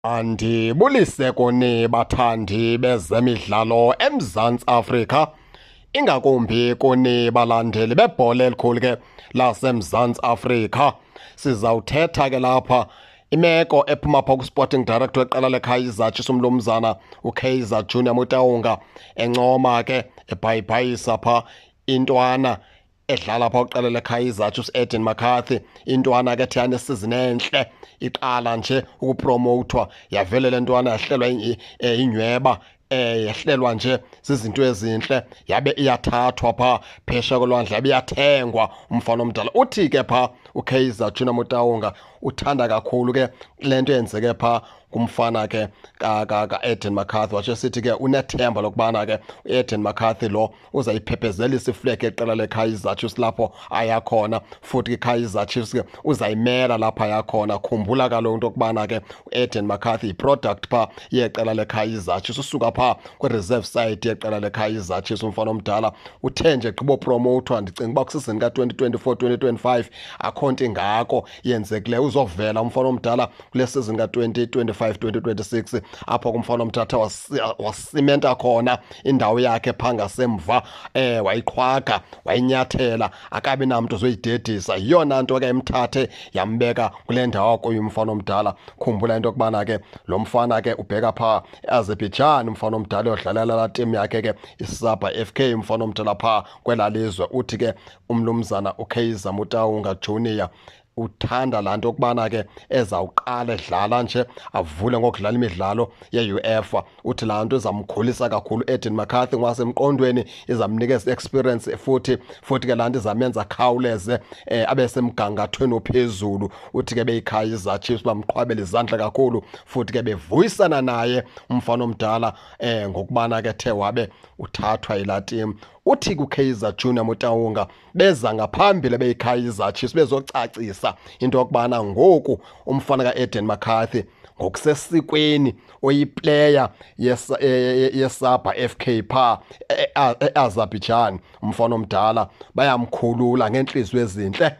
Andibulise kuni bathandi bezemidlalo eMzantsi Afrika, ingakumbi kuni balandeli bebhola elikhulu ke laseMzantsi Afrika. Sizawuthetha ke lapha imeko ephuma pha ku-sporting director weqela leKaizer Chiefs umlumzana uKaizer Junior Motaung, encoma ke ebhayibhayisa pha intwana edlala pha uqela leKaizer Chiefs Aden McCarthy, intwana ke thiyana isizini enhle iqala nje ukupromotwa, yavele le ntwana yahlelwa inyweba, yehlelwa nje zizinto ezinhle, yabe iyathathwa pha phesha kolwandle, yabe iyathengwa umfana omdala. Uthi ke pha uKaizer Junior Motaung uthanda kakhulu ke le nto yenzeke pha kumfana ke ka-Aden McCarthy, watsho sithi ke unethemba lokubana ke u-Aden McCarthy lo uzayiphephezelisa iflag yeqela leKaizer Chiefs lapho ayakhona, futhi iKaizer Chiefs ke uzayimela lapho ayakhona. Khumbula kaloku into yokubana ke u-Aden McCarthy yi-product pha yeqela leKaizer Chiefs, usuka pha kwi-reserve side yeqela leKaizer Chiefs. Umfana omdala uthe nje gqibo promotwa, ndicinga uba kwisizini ka-2024 2025 akho nto ingako yenzekileyo, uzovela umfana omdala kule season ka-2025 2026 apho kumfana omdala wasimenta khona indawo yakhe phaa ngasemva, wayiqhwaga wayinyathela, akabi namntu ozoyidedisa. Yiyona nto ke emthathe yambeka kule ndawo kuyo umfana omdala. Khumbula into yokubana ke lo mfana ke ubheka phaa eAzerbaijan, umfana omdala uyodlalela laa team yakhe ke iSabha FK, umfana omdala phaa kwelaa lizwe. Uthi ke umlumzana uKaizer Motaung Junior uthanda laa nto yokubana ke ezawuqala edlala nje avule ngokudlala imidlalo ye-UEFA. Uthi laa nto izamkhulisa kakhulu Aden McCarthy ngwasemqondweni, izamnikeza experience, futhi ke laa nto izamenza akhawuleze abe semgangathweni ophezulu. Uthi ke beyiKaizer Chiefs bamqhwabela izandla kakhulu, futhi ke bevuyisana naye umfana omdala ngokubana ke the wabe uthathwa yilaa team. Uthi kuKaizer Junior Motaung beza ngaphambili beyiKaizer Chiefs bezocacisa into yokubana ngoku umfana ka-Aden McCarthy ngokusesikweni oyiplayer yeSabha FK pha eAzerbaijan, umfana omdala bayamkhulula ngeenhliziyo ezintle.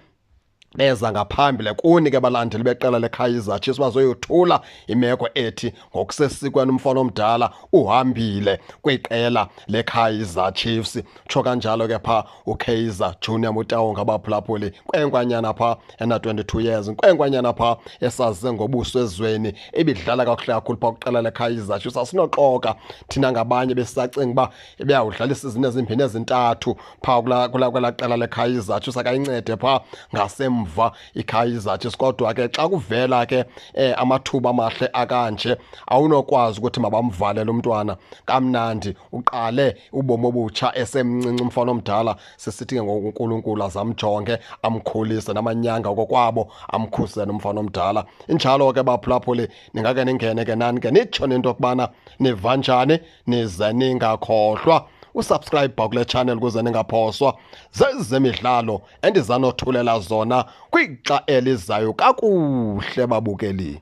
Beza ngaphambili kuni ke balandeli beqela leKaizer Chiefs bazoyothula imeko ethi ngokusesikweni umfana omdala uhambile kwiqela leKaizer Chiefs. Tsho kanjalo ke pha uKaizer Junior Motaung, abaphulaphuli, kwenkwanyana pha ena 22 years, nkwenkwanyana pha esaze ngobuso ezweni, ebidlala kakuhle kakhulu pha kwiqela leKaizer Chiefs. Asinoxoka thina ngabanye besisacinga uba ebeyawudlala isizini ezimbini ezintathu pha kula qela leKaizer Chiefs, akayincede pha ngasemva iKaizer Chiefs. Kodwa ke xa kuvela ke amathuba amahle akanje, awunokwazi ukuthi mabamvalele umntwana kamnandi, uqale ubomi obutsha esemncinci umfana omdala. Sisithi ke ngoku uNkulunkulu azamjonge, amkhulise namanyanga okokwabo, amkhusele umfana omdala. Injalo ke baphulaphuli, ningake ningene ke nani ke nitsho nento yokubana niva njani, nize ningakhohlwa usubscribe kule channel ukuze ningaphoswa zezemidlalo endizanothulela zona kwixa elizayo. Kakuhle babukeli.